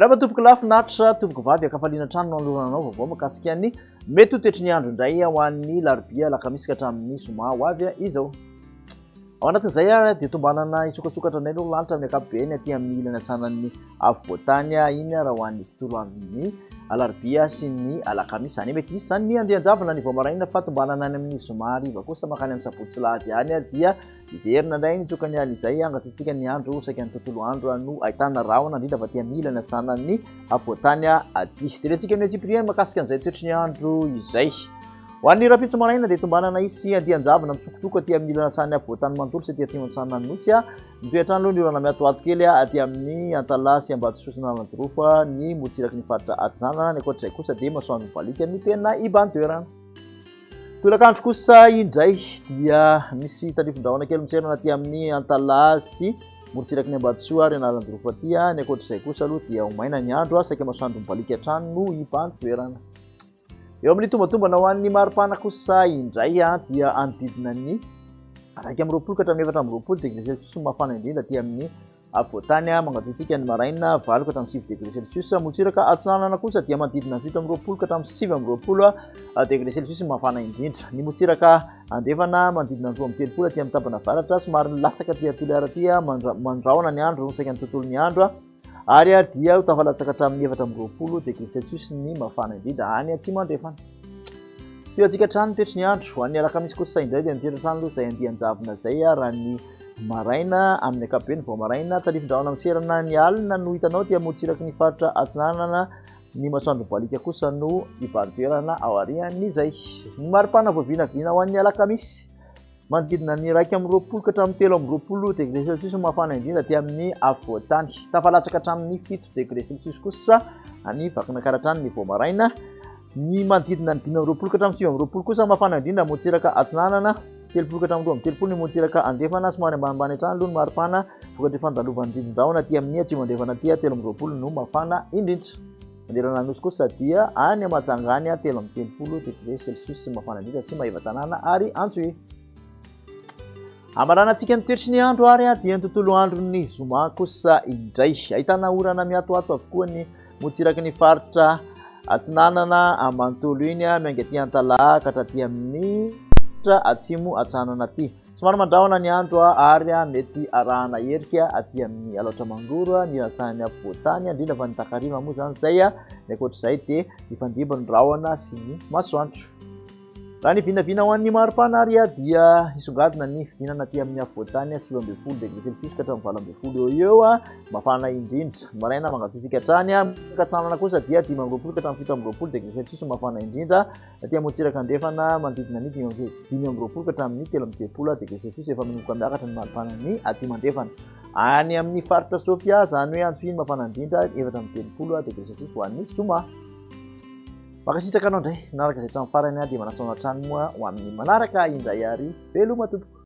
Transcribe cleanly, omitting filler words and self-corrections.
Miarahaba tompoko lahy finaritra, tompoko vavy, ankafaliana hatrany no anolorana anao vaovao mikasika ny mety ho toetry ny andro indray ho an'ny larobia alakamisy ka hatramin'ny zoma ho avy izao. Ao anatin'izay ary dia tombanana hisokatsokatra indray ny lanitra amin'ny ankapobeny aty amin'ny ilany atsanan'ny afovoantany iny raha ho an'ny tontolo andron'ny alarobia sy ny alakamisy. Izany hoe mety hisy izany ny andian-javona ny vao maraina fa tombanana any amin'ny zoma hariva kosa mankany amin'ny sabotsy sy lahady any dia Hiverina indray ny tsoka ny alina izay, hangatsiatsiaka ny andro, saika ny tontolo andro no ahitana rahona, indrindra fa aty amin'ny ilany atsinanan'ny afovoantany aty. Jerentsika amin'ny antsipiriany mahakasika an'izay toetry ny andro izay. Ho an'ny rahampitso maraina dia tombanana hisy andian-javona mitsokotoko aty amin'ny ilany atsinanan'ny afovoantany manontolo sy aty atsimo atsinanan'ny nosy. Mitohy hatrany aloha ny orana miatoato kely aty amin'ny Antalaha sy Ambatosoa sy Analanjirofo ny morontsiraky ny faritra Atsinanana. Ny ankoatr'izay kosa dia masoandro mibaliaka no tena hibahan-toerana. Tolakandro kosa indray dia misy tandrifin-drahona kely miserana aty amin'ny Antalaha sy morontsiraky ny Ambatosoa ary Analanjirofo aty. Ny ankoatr'izay kosa aloha dia ho maina ny andro, saika masoandro mibaliaka hatrany no hibahan-toerana. Eo amin'ny tombatombana ho an'ny maripana kosa indray dia anodidina ny 21 ka hatramin'ny 24 degré celsius no mafana indrindra aty amin'ny Afovoantany, mangatsiatsiaka ny maraina, 8 ka hatramin'ny 9 degré celsius. Morontsiraka atsinanana kosa dia manodidina ny 27 ka hatramin'ny 29 degré celsius ny mafana indrindra. Ny morontsiraka andrefana manodidina ny 32 aty amin'ny tapany avaratra, somary milatsaka aty Toliara aty, mandrahona ny andro saika ny tontolon'ny andro, ary dia ho tafalatsaka hatramin'ny 24 degré celsius ny mafana indrindra any atsimo andrefana. Toy antsika hatrany ny toetry ny andro. Ho an'ny alakamisy kosa indray dia mitoetra hatrany aloha izay andian-javona izay raha ny maraina amin'ny ankapobeny vao maraina. Tandrifin-drahona miserana ny alina no hitanao aty amorontsiraky ny faritra atsinanana. Ny masoandro mibaliaka kosa no hibahan-toerana aorian'izay. Ny maripana voavinavina ho an'ny alakamisy. Manodidina ny 21 ka hatramin'ny 23 degré celsius no mafana indrindra aty amin'ny afovoan-tany. Tafalatsaka hatramin'ny 7 degré celsius kosa any Vakinankaratra any ny vao maraina. Ny manodidina ny 25 ka hatramin'ny 29 kosa mafana indrindra morontsiraka atsinanana, 30 ka hatramin'ny 32 ny morontsiraka andrefana, somary ambanimbany hatrany aloha ny maripana vokatry ny fandalovan'ny rindrin-drahona aty amin'ny atsimo andrefana aty, 23 no mafana indrindra. Manerana ny Nosy kosa dia any Mahajanga any 33 degré celsius mafana indrindra sy Maevatanàna ary Antsohihy. Hamaranantsika ny toetry ny andro ary dia ny tontolo andron'ny zoma kosa indray. Ahitana orana miatoato avokoa ny morontsiraky ny faritra atsinanana manontolo iny, miainga aty Antalaha ka hatraty amin'ny faritra atsimo atsinanana aty. Somary mandrahona ny andro ary mety arahana herika aty amin'ny Alaotra Mangoro ny rantsan'ny afovoantany, indrindra fa ny takariva moa izany izay. Ny ankoatr'izay dia mifandimby ny rahona sy ny masoandro. Raha ny vinavina ho an'ny maripana ary dia hisongadina ny fidinana aty amin'ny afovoantany 19 degré celsius ka hatramin'ny 18 eo eo, mafana indrindra. Ny maraina mangatsiatsiaka hatrany, atsinanana kosa dia 25 ka hatramin'ny 27 degré celsius mafana indrindra. Aty amorontsiraka andrefana, manodidina ny 25 ka hatramin'ny 33 degré celsius, efa manomboka miakatra ny maripanan'ny atsimo andrefana. Any amin'ny faritra Sofia, izany hoe Antsohihy ny mafana indrindra, 34 degré celsius ho an'ny zoma. Mankasitraka anao indray nanaraka izay hatramin'ny farany, dia manasa anao hatrany moa ho amin'ny manaraka indray ary veloma tompoko.